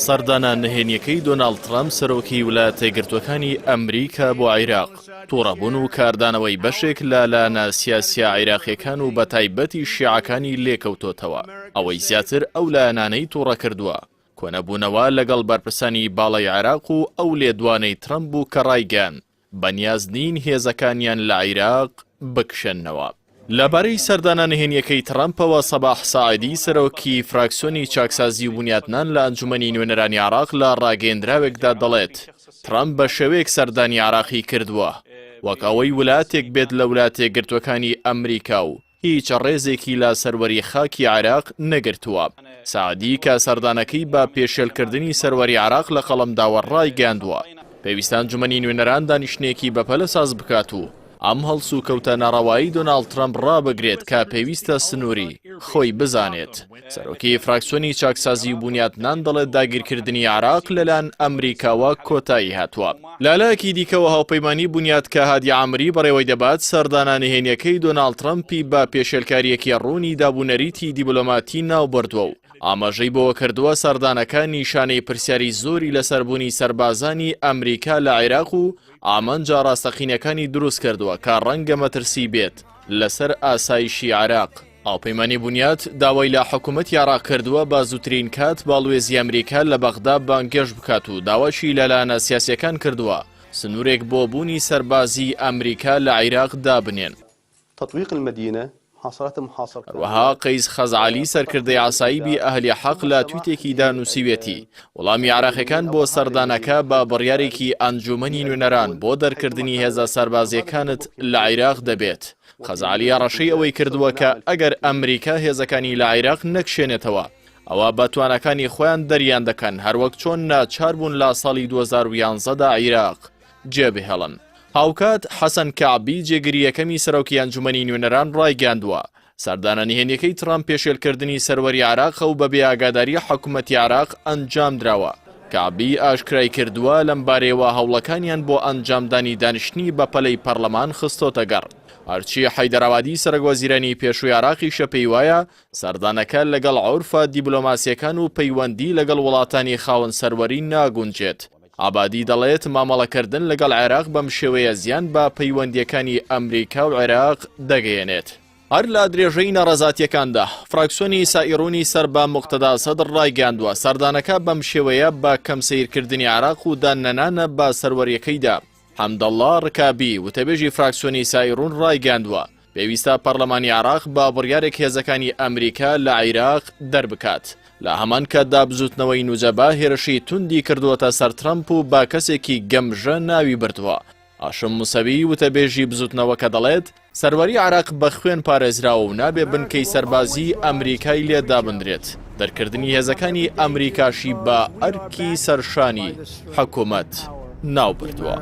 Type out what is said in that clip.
سەردانە نهێنیەکەی دۆناڵد ترەمپ سەرۆکی ولایەتەیەکگرتووەکانی ئەمریکا بۆ عیراق، توڕەبوون و کاردانەوەی بەشێک لە لایەنە سیاسیە عیراقیەکان و بەتایبەتی شیعەکانی لێکەوتۆتەوە، ئەوەی زیاتر ئەو لایەنانەی توڕەکردووە کۆنەبوونەوە لەگەڵ بەرپرسانی باڵای عێراق و ئەو لێدوانەی ترەمپ بوو کە ڕایگەیاند بەنیاز نین هێزەکانیان لە عیراق بکشێننەوە. لەبارەی سەردانە نهێنییەکەی ترەمپەوە سەباح ساعدی سەرۆکی فراکسیۆنی چاکسازی و بونیاتنان لە ئەنجومەنی نوێنەرانی عێراق لە ڕاگەیەندراوێکدا دەڵێت ترەمپ بە شێوەیەک سەردانی عێراقی کردووە وەک ئەوەی ولاتێک بێت لە ولاتەیەکگرتووەکانی ئەمریکا و هیچ ڕێزێکی لە سەروەری خاکی عێراق نەگرتووە. سەعدی کە سەردانەکەی بە پێشێلکردنی سەروەری عێراق لە قەڵەم داوە ڕایگەیاندووە، پێویستە ئەنجومەنی نوێنەران دانیشتنێکی بەپەلە ساز بکات و ئەم هەڵسوکەوتە ناڕەوایەی دۆناڵد ترەمپ ڕابگرێت کە پێویستە سنووری خۆی بزانێت. سەرۆکی فراکسیۆنی چاکسازی و بونیاتنان دەڵێت داگیرکردنی عێراق لەلایەن ئەمریکاوە کۆتایی هاتووە. لەلایەکی دیکەوە هاوپەیمانی بونیات کە هادی عامری بەڕێوەی دەبات سەردانە نهێنیەکەی دۆناڵد ترەمپی بە پێشێلکارییەکی ڕوونی دابونەریتی دیبلۆماتی ناوبردووە و ئاماژەی بەوەکردووە سەردانەکە نیشانەی پرسیاری زۆری لەسەر بوونی سەربازانی ئەمریکا لە عێراق و ئامانجە ڕاستەقینەکانی دروستکردووە کە ڕەنگە مەترسی بێت لەسەر ئاسایشی عێراق. هاوپەیمانی بونیات داوای لە حکومەتی عێراق کردووە بە زووترین کات باڵوێزی ئەمریکا لە بەغدا بانگێشت بکات و داواشی لە لایەنە سیاسییەکان کردووە سنوورێک بۆ بوونی سەربازیی ئەمریکا لە عیراق دابنێن. تطویق المدینە محاصرات محاصر هەروەها قەیس خەزعەلی سەرکردەی عەسایبی ئەهلی حەق لە تویتێکیدا نووسیویەتی، وەڵامی عێراقیەکان بۆ سەردانەکە بە بڕیارێکی ئەنجوومەنی نوێنەران بۆ دەرکردنی هێزە سەربازییەکانت لە عیراق دەبێت. خەزعەلی هەڕەشەی ئەوەی کردووە کە ئەگەر ئەمریکا هێزەکانی لە عیراق نەکشێنێتەوە، ئەوا بە تواناکانی خۆیان دەریان دەکەن، هەروەک چۆن ناچار بوون لە ساڵی 2011 دا عیراق جێبهێڵن. هاوکات حەسەن کەعبی جێگری یەکەمی سەرۆکی ئەنجومەنی نوێنەران ڕایگەیاندووە، سەردانە نهێنیەکەی ترەمپ پێشێلکردنی سەروەری عێراقە و بەبێ ئاگاداری حکومەتی عێراق ئەنجامدراوە. کەعبی ئاشکرایکردووە، لەمبارەیەوە هەوڵەکانیان بۆ ئەنجامدانی دانیشتنی بەپەلەی پەرلەمان خستۆتەگەڕ. هەرچی حەیدەر عەبادی سەرۆکوەزیرانی پێشووی عێراقیشە پێیوایە، سەردانەکە لەگەڵ عورفە دیبلۆماسییەکان و پەیوەندی لەگەڵ وڵاتانی خاوەن سەروەری ناگونجێت. عەبادی دەڵێت، مامەڵەکردن لەگەڵ عێراق بەمشێوەیە زیان بە پەیوەندییەکانی ئەمریکا و عێراق دەگەیەنێت. هەر لە درێژەی ناڕەزاتییەکاندا، فراکسیۆنی سائیرونی سەر بە موقتەدا سەدر ڕایگەیاندووە، سەردانەکە بەمشێوەیە بە کەم سەیرکردنی عێراق و دان نەنانە بە سەروەرییەکەیدا. حەمدەڵڵا ڕکابی، وتەبێژی فراکسیۆنی سائیرون ڕایگەیاندووە، پێویستە پەرلەمانی عێراق بە بڕیارێک هێزەکانی ئەمریکا لە عیراق دەربکات. لە هەمان کاتدا بزوتنەوەی نوجەبا هێرشی توندی کردووەتە سەر ترەمپ و بە کەسێکی گەمژە ناوی بردووە. هاشم موسەوی، وتەبێژی بزوتنەوەکە دەڵێت، سەروەری عێراق بە خوێن پارێزراوە و نابێ بنکەی سەربازیی ئەمریکای لێ دابنرێت، دەرکردنی هێزەکانی ئەمریکاشی بە ئەرکی سەرشانی حکومەت ناوبردووە.